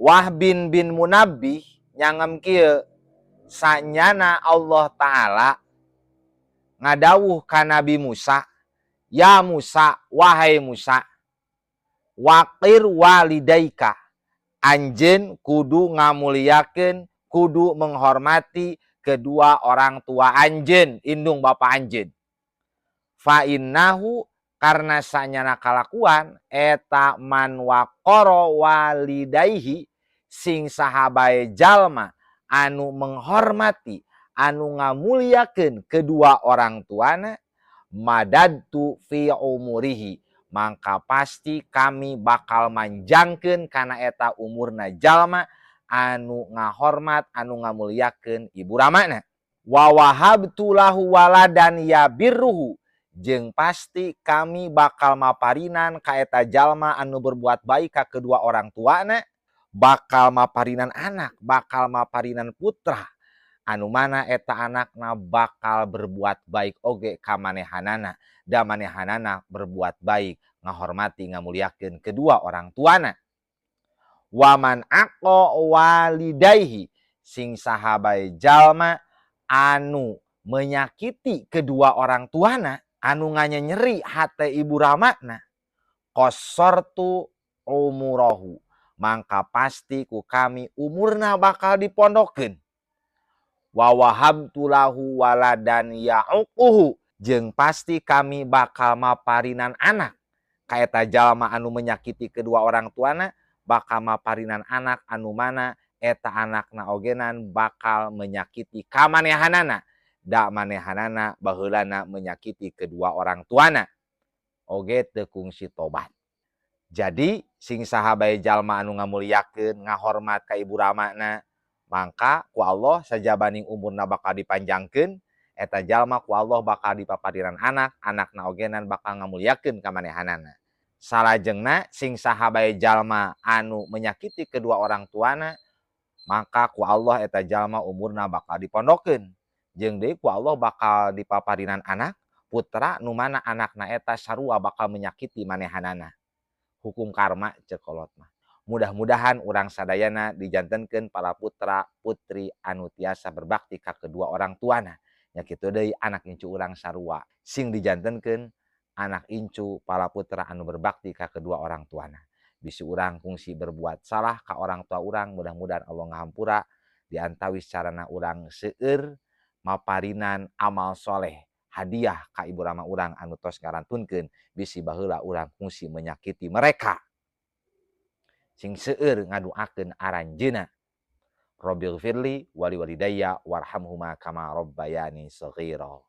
Wahb bin Munabbih nyangem kieu, sanyana Allah Ta'ala ngadawuh ka Nabi Musa, "Ya Musa, wahai Musa, waqir walidaika, anjeun kudu ngamuliakeun, kudu menghormati kedua orang tua anjeun, indung bapa anjeun. Fa innahu, karena sanyana kalakuan eta, man waqara walidaihi, sing saha bae jalma anu menghormati, anu ngamuliakeun kedua orang tuana, madadtu fi umurihi, maka pasti kami bakal manjangkeun kana eta umurna jalma anu ngahormat, anu ngamuliakeun ibu ramana. Wa wahabtu lahu waladan yabirruhu, jeung pasti kami bakal maparinan ka eta jalma anu berbuat baik ka kedua orang tuana, bakal maparinan anak, bakal maparinan putra anu mana eta anakna bakal berbuat baik oge ka manehanana, da manehanana berbuat baik, ngahormati, ngamuliakeun kedua orang tuana. Waman aqqa walidaihi, sing saha bae jalma anu menyakiti kedua orang tuana, anu nyeri hate ibu ramana, qashartu umurahu, mangka pasti ku kami umurna bakal dipondokeun. Wa wahabtu lahu waladan ya'uquhu, jeung pasti kami bakal maparinan anak ka eta jalma anu menyakiti kedua orang tuana, bakal maparinan anak anu mana eta anakna ogenan bakal menyakiti kamanehanana, da manehanana baheulana menyakiti kedua orang tuana oge teu kungsi tobat. Jadi sing saha bae jalma anu ngamuliakeun, ngahormat ka ibu ramana, mangka ku Allah sajabaning umurna bakal dipanjangkeun. Eta jalma ku Allah bakal dipaparinan anak, anakna ogenan bakal ngamuliakeun ka manehanana. Salajengna, sing saha bae jalma anu menyakiti kedua orang tuana, maka ku Allah eta jalma umurna bakal dipondokeun, jeung deui ku Allah bakal dipaparinan anak putra nu mana anakna eta sarua bakal menyakiti manehanana. Hukum karma cek kolot mah. Mudah-mudahan urang sadayana dijantenkeun para putra putri anu tiasa berbakti ka kedua orang tuana. Nya kitu deui anak incu urang, sarua sing dijantenkeun anak incu, para putra anu berbakti ka kedua orang tuana. Bisi urang kungsi berbuat salah ka orang tua urang, mudah-mudahan Allah ngahampura diantawis carana urang seueur maparinan amal soleh, hadiah ka ibu rama urang anu tos ngarantunkeun. Bisi baheula urang kungsi menyakiti mereka, sing seueur ngaduakeun aranjeuna. Rabbighfirli wali walidayya warhamhuma kama rabbayani saghira.